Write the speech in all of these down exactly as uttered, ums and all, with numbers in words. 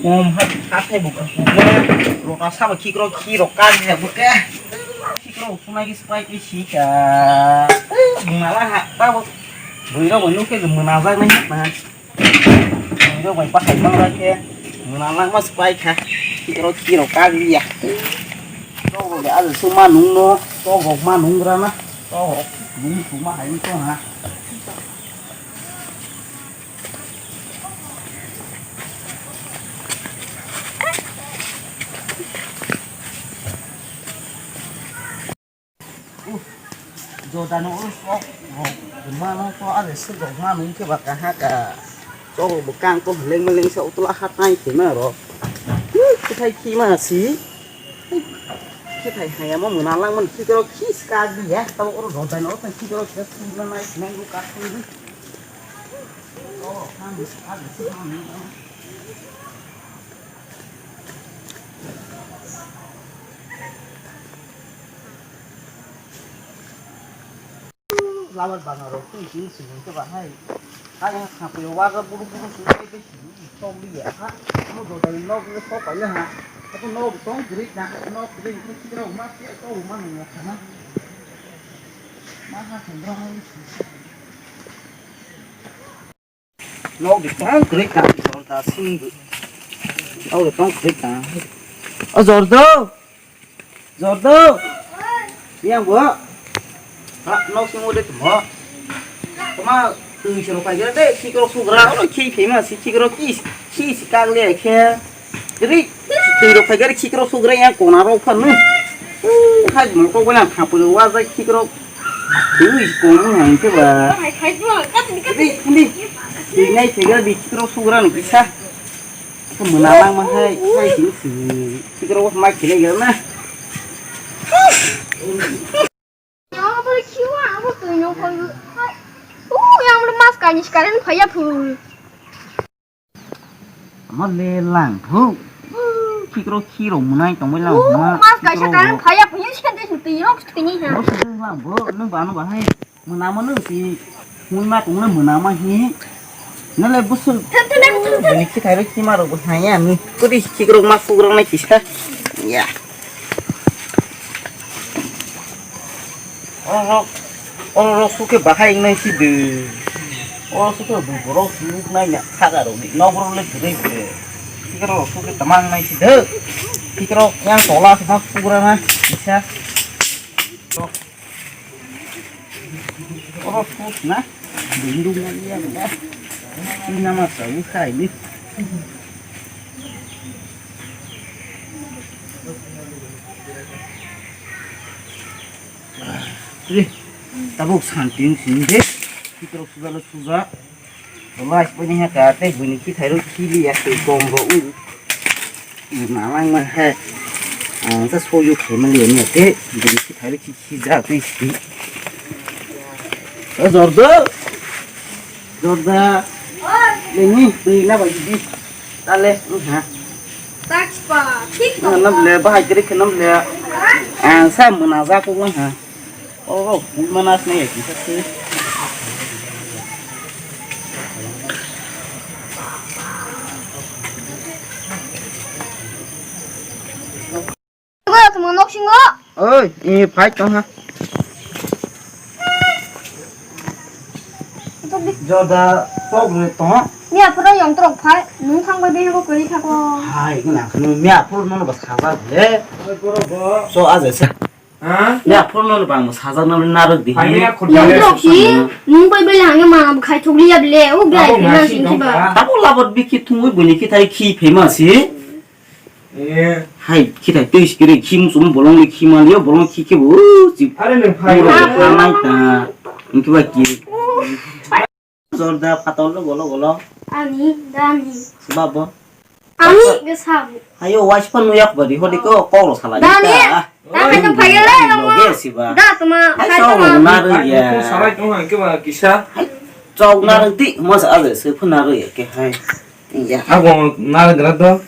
Om hai, ha thai bo kha. Rota sabo khikro khirok kak ya bo khe. Khikro sunai ki spai ki sika. Mala ha ta bo. Bui rok bo nuk khe muna jak nai ha. Bui rok bai pakai mang ra khe. Muna lang ma spai kha. Khikro khirok kak ya. Rok bo alu suma nung no. Rok rok ma nung ra na. Rok rok nung suma hai to ha. Jodano oro sok rok mano to are se rok mano ke ba kaha ka sok rok bwkang to leng leng sa utla ha tai ke na ro. Kethai khi ma si. Kethai haya mo muna lang man khi kero khi ska di ya. Tamo oro jodano oro khi kero khi na nai nang lu ka. Labar bana rok twi twi sini ke bahai. Hai ha khape waga buru buru sini ke sini tok liya ha. Mo do dai nok le sok pai ha. Aku nok tong gri na nok gri ni kira ma ke to ma ni ha. Ma ha kendra ma ni. Nok di tong kwrwi ka jorda sing. Nok di tong kwrwi ka. O jordo. Jordo. Yang bo. Ha nok sing ode tmo. Tma twi sero kai de khikro sugra o khi phema si khikro ki si si kang le khe. Ri, twi rok phai gari khikro sugra yang kona rok phan nu. Hai mo ko bana khapu wa za khikro. Twi ko mu han ke ba. Ri, ni. Twi nai phai gari khikro sugra ni kisa. Ko muna lang ma hai, hai si si. Khikro ma khile gari na. Yang abo khiwa abo twi no phai. Oh, yang mas kani sekarang phai ya phu. Ama le lang phu. Khikro khiro munai tongbai lang. Oh, mas kaisa kan phaya phaya siya de suti yok suti ni ha. Bos le lang bo nung ba no ba hai. Muna ma nung si. Mun ma tong le muna ma hi. Na le busul. Thap thap thap thap. Ni khi thai ro khi ma ro bo hai ya ni. Kudi khikro ma sugrang na kisa. Ya. Oro rok, oro rok sukhe bahai wngnai si de. Oro sukhe bui borok suk nai ya saka rok ni nok rok le gurui gurui. Sikhe rok sukhe tamang nai si de. Sikhe rok yang tola se ma sugra na kisa. Oro suk na. Bindung na ya na. Ina ma sa u khai ni. Ri, tabuk santi wng sini de. Khikrok suja le suja. Lai poni ha ka te bini khi thairo khi li ya te kom ro u. Malang ma he. Ang sa soyu khe ma li ya te bini khi thairo khi khi ja te si. O jordo. Jorda. Leni, twi na bai di. Tale, ha. Tak spa, thik to. Nam le, bahai kiri khe nam le. Ang sa muna ja ko ha. Oh, mana sne ya kisa se. Tamo nok singo. Oi, e phai tong ha. Jorda tok re tong. Ni aphuru yong trok phai, nung thang bai bini ko kori thako. Hai, ko na khnu mi aphuru no ba saja le. So aja sa. Ha? Mi aphuru no ba mo saja na na rok di. Hai, mi akhur. Yong trok si, nung bai bai hange ma khai thok liya ble. O bai na sing ki ba. Tabo labot bikhi thungwi bini ki thai khi famous si. Eh. Hai, khitai tei sikiri, khi musumu bolong le khi maliyo, bolong khi khe bo, uh, chi. Are nung phai. Muro le phanai ta. Inki ba ki. Jorda phatol lo golo golo. Ani, dani. Sebab bo. Ani ke sabu. Ayo, wais pan nuyak bari, hodi ko koro salai. Dani. Ta. Ta ka phai le. Loge siba. Da tuma. Hai, phai so tuma. Na ru ya. Ko salai tong ha ke ba kisa. Hai, chok na ru ti, mas ade se phun na ru ya ke hai. Ya. Abo na gra do.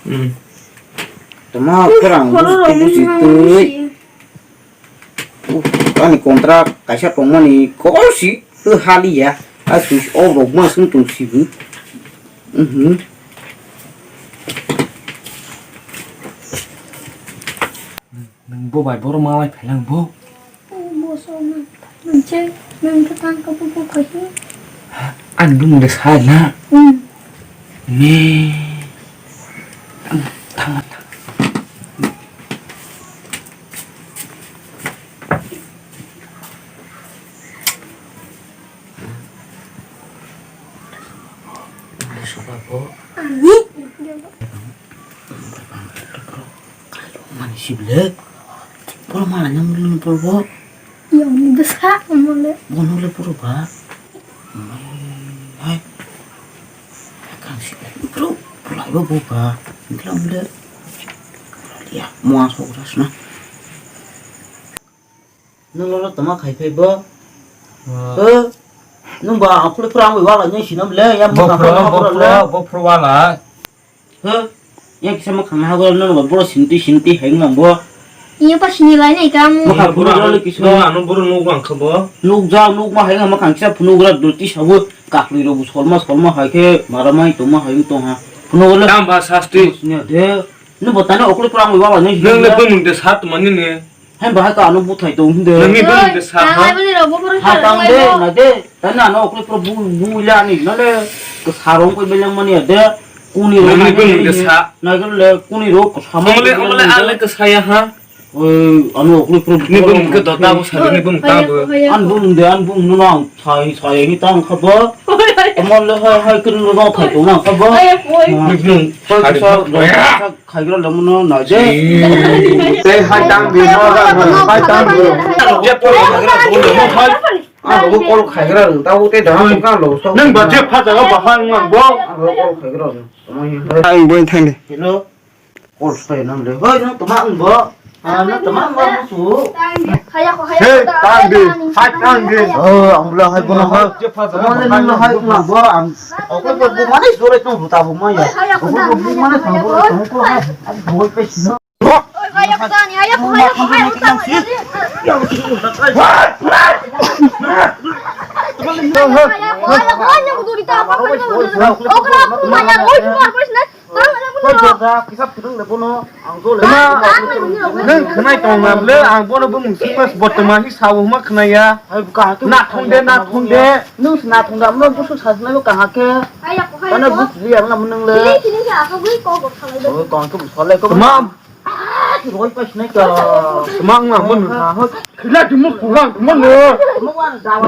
Hmm. Tama khorang busi twi. Ani kontra kaisa tongmani kolsi haliya. A switch off rok ma sung tong sibu. Mhm. Bo bai boro malai phalang bo. Bo so na. Nang che, nang khe tang ka bo bo khai. Ani bumung de sai na. Hmm. Me. Tang, tang, tang. Ani. Mani sible. Pura mana nyam lun pura bo. Ya, ni besa, mole. Bono le pura ba. Hai. Kang sible. Pura, pura bo bo ba. Nglam le. Ya, mo aso grasna. Nung lolo toma khai phai bo. Ah. Ho. Nung ba akhuli phura ang wala nung sinam le ya. Bo mukha phura, phura bo phura, le. Bo phura wala. Ho. Ya kisa mukha na hagor nung ba boro sinti sinti hai nang bo. Iya pa sini lai nai kam. Mukha phura le kisa. Nung ano boro nuk bang kha bo. Nuk ja nuk ma hai ma khang kisa phunu gra doti sabu kakli ro bu solma solma hai khe maramai toma hai tong ha. Phunu le. Tam ba sasti. Sini de. Nung bo tani akhuli phura ang wala nung sinam le. Nung le bumung de sat mani ne. Hai bahai ka ano buthai tong hinde. Nungni bumung de sa ha? Hai bini rok bo phoro. Ha tang de, na de. Tani ano okle pro bu, bu ila ani, na le. Ke sarong ko belang mani de. Kuni ro. Nungni bumung de sa. Na ke le kuni ro ko sama. Omle, omle ale ke saya ha. Oi, ano okle pro. Ni bumung ke dota bo sa, ni bumung ta bo. An bumung de, an bumung no na. Sai, sai ni tang kha bo. Omle hai, hai kun ro thai tong na kha bo. Ni bumung. Sai sa. Khaigra le mano na je. Tei hai tang di, no, no, no, hai tang di. Je pura khaigra le mano hai. Ang bo call khaigra le, tabo tei dang ka lo so. Nang ba je pha jaga ba ha nang bo. Ang bo call khaigra le. Ang bo thang di. Hello. Call sai nang le. Hoi, nang tama ang bo. Ah, nang tama ang bo su. Hey, tang di. Hai tang di. Oh, ang bla hai bo na ha. Je pha jaga ba ha nang bo. Ang. Oke, bo mane sore tong ruta bo ma ya. Oke, bo mane tong bo tong ko ha. Bo pe sino. Tama, nwng khwnai tong na ble, ang bono bumung sima bottomani sao hwnma khwnaya. Na thung de, na thung de. Nwng se na thung da, nwng busu sa sinai bo kaham khe. Mana busu ya, mana nwng le. Tini, tini khe aka bui kok kok khalai do. Oh, kok khe busu khalai ko. Tama. Ah, ki roi pa sinai ka. Tama ang ang bon ha. Khila dimu kulang, kuman le. Tama wan da wa.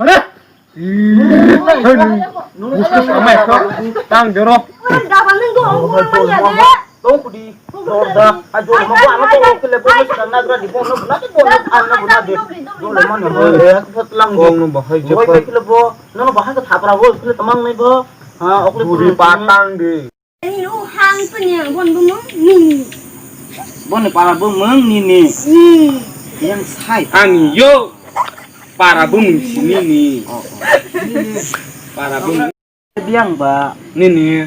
Are. Busu samai ko. Tang dero. Wan da wa nwng go, ang go, ang ya de. Tong kudi, jorda, a jorda mo ano tong kile bo mo sina nagra di bo no na di bo no an na bo na di. Bo le mane ho le, phat lang di. Kong no bahai je. Oi pa kile bo, no no bahai ka thapra bo kile tamang nai bo. Ha, okle buri patang di. Ani lo hang panya bon bo mo ni. Bo ne para bo mong ni ni. Ni. Yang sai. Ani yo. Para bo mong sini ni. Para bo. Biang ba. Nini.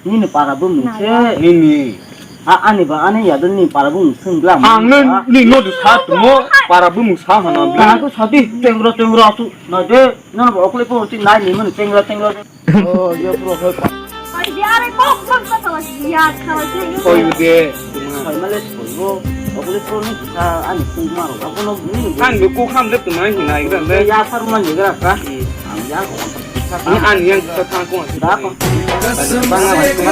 Nini para bumung se. Nini. A, ani ba, ani ya ni para bumung sung bla. Ang ni, ni no du sa tu mo para bumung sa hana bla. Aku sati tengra tengra tu na de, no no okle po ti nai ni mun tengra tengra. Oh, ya bro, hoi pa. Hoi de, are kok kok sa sa ya sa sa. Hoi de. Hoi male hoi bo. Okle pro ni sa ani pung maro. Abono ni. Kan be ko kham de tu mai hinai gran de. Ya sar man ni gra ka. Ang ya ko. Ni an yang sa thang ko. Da ko. Bang na bai ko.